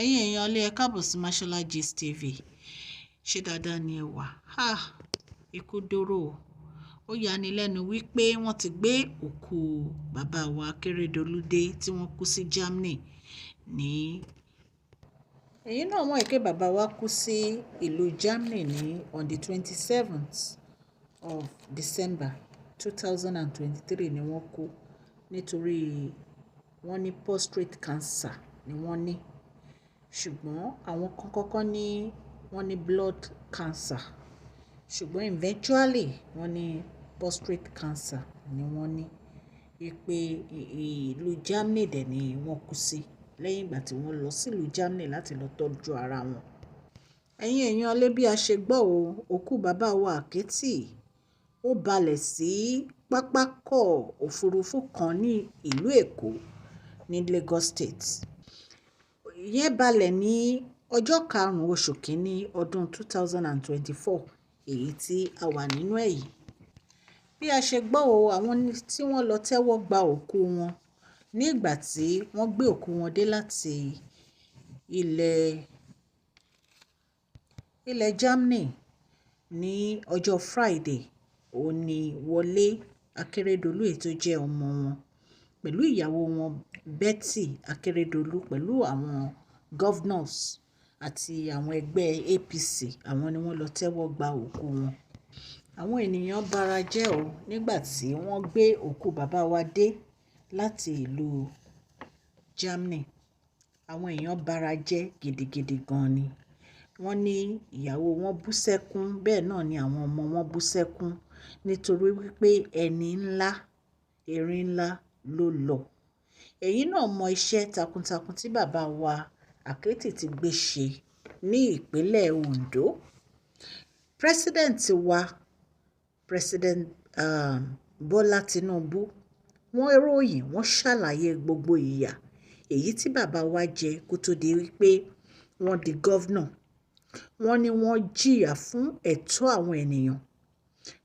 Ẹ̀yin èèyàn ilé, ẹ káàbọ̀ sí Mashola Gist TV. Ṣé dáadáa ni ẹ wà? Ha! Ikú dóró o. Ó yani lẹ́nu wípé wọ́n ti gbé òkú bàbá wa Akérédolú dé tí wọ́n kú sí Germany ní. Ẹ̀yin náà mọ̀ pé bàbá wa kú sí ìlú Germany ní on the 27th of December 2023 ni wọ́n kú, nítorí wọ́n ní prostate cancer ni wọ́n ní. Ṣùgbọ́n àwọn kan kọ́kọ́ ní wọ́n ní blood cancer. Ṣùgbọ́n eventually wọ́n ní prostate cancer ni wọ́n ní. Wípé ìlú Germany dẹ̀ ni wọ́n kú sí lẹ́yìn ìgbà tí wọ́n lọ sí ìlú Germany láti lọ tọ́jú ara wọn. Ẹ̀yin èèyàn ilé, bí a ṣe gbọ́ o, òkú bàbá wa Àkẹ́tì ó balẹ̀ sí pápákọ̀ òfurufú kan ní ìlú Èkó ní Lagos State. Ìyẹn balẹ̀ ní ọjọ́ karùn-ún oṣù kínní ọdún 2024, èyí tí a wà nínú ẹ̀ yìí. Bí a ṣe gbọ́ o, àwọn tí wọ́n lọ tẹ́wọ́ gba òkú wọn ní ìgbà tí wọ́n gbé òkú wọn dé láti ilẹ̀ Germany ní ọjọ́ Friday, òun ní Wọlé Akérédolú, èyí tó jẹ́ ọmọ wọn, pẹ̀lú ìyàwó wọn Betty Akérédolú, pẹ̀lú àwọn governors àti àwọn ẹgbẹ́ APC, àwọn ni wọ́n lọ tẹ́wọ́ gba òkú wọn. Àwọn ènìyàn bara jẹ́ o nígbà tí wọ́n gbé òkú bàbá wa dé láti ìlú Germany. Àwọn èèyàn bara jẹ́ gidigidi gan ni. Wọ́n ní ìyàwó wọn bú sẹ́kún, bẹ́ẹ̀ náà ni àwọn ọmọ wọn bú sẹ́kún, nítorí wípé ẹni ńlá, erin ńlá ló lọ. Ẹ̀yin náà mọ iṣẹ́ takuntakun tí bàbá wa Àkẹ́tì ti gbé ṣe ní ìpínlẹ̀ Ondo. President wa, President Bola Tinubu, wọ́n ròyìn, wọ́n ṣàlàyé gbogbo ìyà èyí tí bàbá wa jẹ kó tó di wípé wọ́n di governor. Wọ́n ní wọ́n jìyà fún ẹ̀tọ́ àwọn ènìyàn.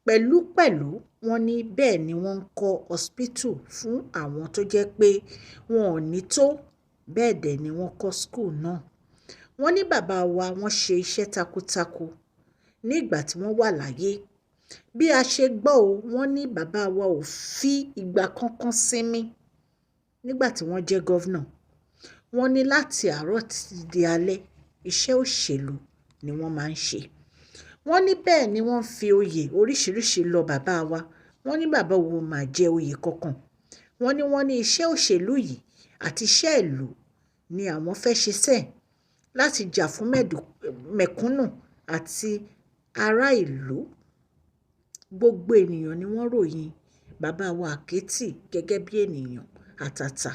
Pẹ̀lú pẹ̀lú, wọ́n ní bẹ́ẹ̀ ni wọ́n ń kọ́ hospital fún àwọn tó jẹ́ pé wọn ò ní tó, bẹ́ẹ̀ dẹ̀ ni wọ́n kọ́ school náà. Wọ́n ní bàbá wa wọ́n ṣe iṣẹ́ takuntakun ní ìgbà tí wọ́n wà láyé. Bí a ṣe gbọ́ o, wọ́n ní bàbá wa ò fi ìgbà kankan sinmi nígbà tí wọ́n jẹ́ governor. Wọ́n ní láti àárọ̀ títí di alẹ́, iṣẹ́ òṣèlú ni wọ́n máa ń ṣe. Wọ́n ní bẹ́ẹ̀ ni wọ́n fi oyè oríṣìíríṣìí lọ bàbá wa. Wọ́n ní bàbá wo máa jẹ oyè kankan. Wọ́n ní iṣẹ́ òṣèlú yìí àti iṣẹ́ ìlú ni àwọn fẹ́ ṣe sẹ́ẹ̀ láti jà fún mẹ̀kúnnù àti ará ìlú. Gbogbo ènìyàn ni wọ́n ròyìn bàbá wa Àkẹ́tì gẹ́gẹ́ bí ènìyàn àtàtà,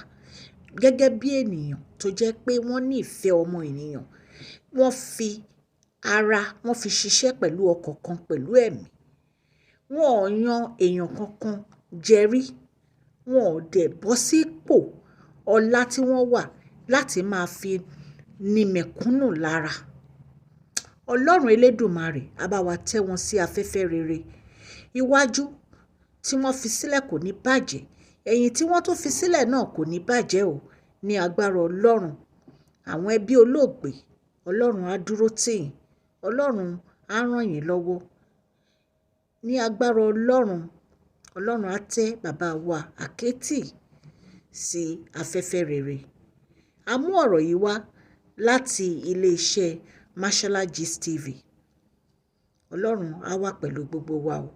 gẹ́gẹ́ bí ènìyàn tó jẹ́ pé wọ́n ní ìfẹ́ ọmọ ènìyàn. Wọ́n fi ara, wọ́n fi ṣiṣẹ́ pẹ̀lú ọkàn kan, pẹ̀lú ẹ̀mí. Wọn ò yan èèyàn kankan jẹ rí. Wọn ò dẹ̀ bọ́ sí ipò ọlá tí wọ́n wà láti máa fi ní mẹ̀kúnnù lára. Ọlọ́run Elédùmarè á bá wa tẹ́ wọn sí afẹ́fẹ́ rere. Iwájú tí wọ́n fi sílẹ̀ kò ní bàjẹ́. Ẹ̀yìn tí wọ́n tún fi sílẹ̀ náà kò ní bàjẹ́ o. Ní agbára Ọlọ́run, àwọn ẹbí olóògbé, Ọlọ́run á dúró tì yín. Ọlọ́run á rán yín lọ́wọ́. Ní agbára Ọlọ́run, Ọlọ́run á tẹ́ bàbá wa Àkẹ́tì sí afẹ́fẹ́ rere. A mú ọ̀rọ̀ yìí wá láti ilé iṣẹ́ Mashola Gist TV. Ọlọ́run á wà pẹ̀lú gbogbo wa o.